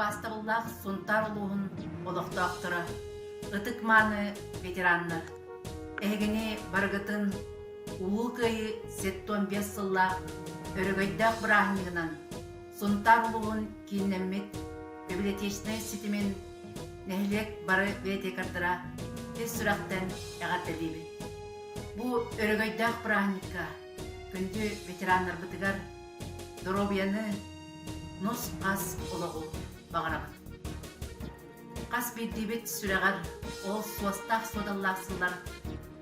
Убаастабыллаах Сунтаар улууһун олохтоохторо, ытык-мааны ветераннар! Эһигини барыгытын Улуу Кыайыы 75 сыллаах өрөгөйдөөх бырааһынньыгынан Сунтаар улууһун кииннэммит библиотечнай ситимин нэһилиэк бары библиотекардара ис сүрэхтэн эҕэрдэлиибит. Бу өрөгөйдөөх бырааһынньыкка күндү ветераннарбытыгар доруобуйаны, нус-хас олоҕу баҕарабыт. Хас биирдиибит сүрэҕэр ол суостаах-суодаллаах сыллар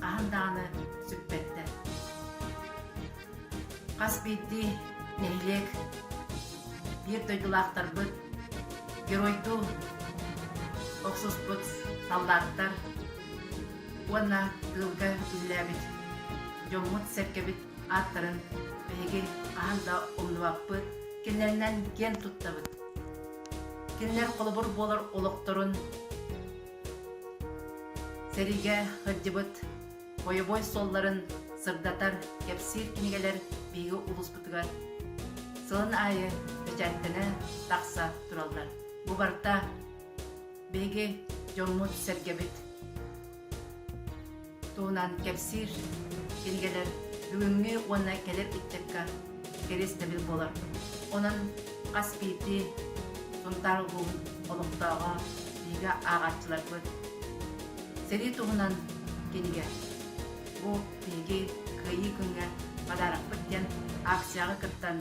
хаһан даҕаны сүппэттэр. Хас биирдии нэһилиэк биир дойдулаахтарбыт геройдуу охсуспут саллааттар уонна тыылга үлэлээбит дьоммут-сэргэбит ааттарын биһиги хаһан да умнубаппыт, кинилэринэн киэн туттабыт. Кинилэр холобур буолар олохторун сэриигэ сылдьыбыт бойобуой суолларын сырдатар, кэпсиир кинигэлэр биһиги улууспутугар сылын аайы бэчээттэнэ тахса тураллар. Бу барыта биһиги дьоммут-сэргэбит туһунан кэпсиир кинигэлэр бүгүҥҥү уонна кэлэр ыччакка кэриэстэбил буолар. Онон хас биирдии Сунтаар улууһун олохтооҕо биһиги ааҕааччыларбыт сэрии туһунан кинигэ бу биһиги Кыайыы күҥҥэ подарокпыт диэн акцияҕа кыттан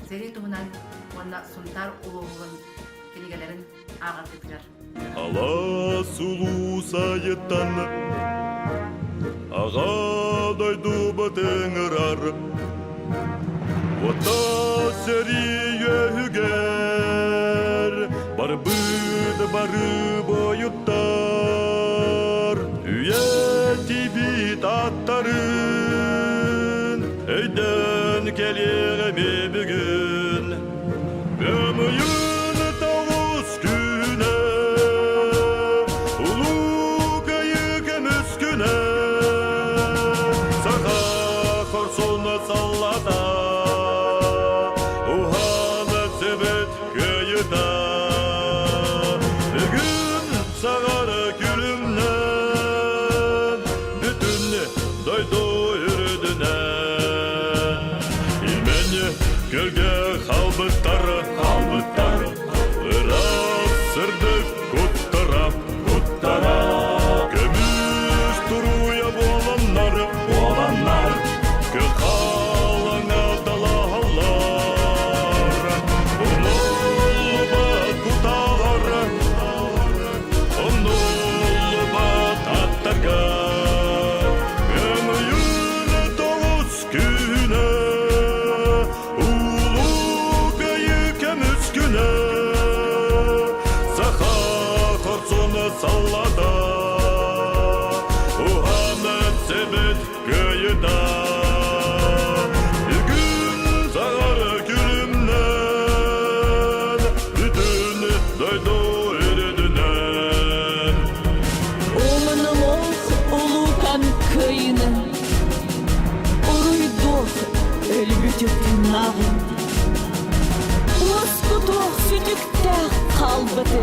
сэрии туһунан уонна Сунтаар улууһун кинигэлэрин ааҕаргытыгар Алаас улуус айыттан Аҕа дойдубут ыҥырар Уота сэрии үөһүгэр Барбыт бары буойуттар Үйэ тибит аттарын Өйдөөн кэлиэҕэ бүгүн Көмүйүн тоҕус күнэ, Улуу Кыайыы көмүс күнэ, Саха хорсуна саллата, Уһаана сөбөт кыайыта. Бүгүн саҕара күлүмнэн, Бүтүн дойду үрдүнэн. Имэн Көлгө халбыттар, халбыттар, ыраас сырдык куттара, куттара. Көмүс туруйа буоланнар, буоланнар, көхалаҥа далаһаллар. Умуллубат кутаалар, умнуллубат аттарга. Көмүйүн тоҕус күнэ, улуу Кыайыы көмүс күнэ, саха хорсуна саллата, уһана себет кыайыта. Бүгүн саҕара күлүмнэн, бүтүн дойду үрдүнэн. Умнулуох улуукан кыайыыны Уруйдуох өлбүтү тыыннааҕын, Уоскутуох сүтүктээх хаалбыты.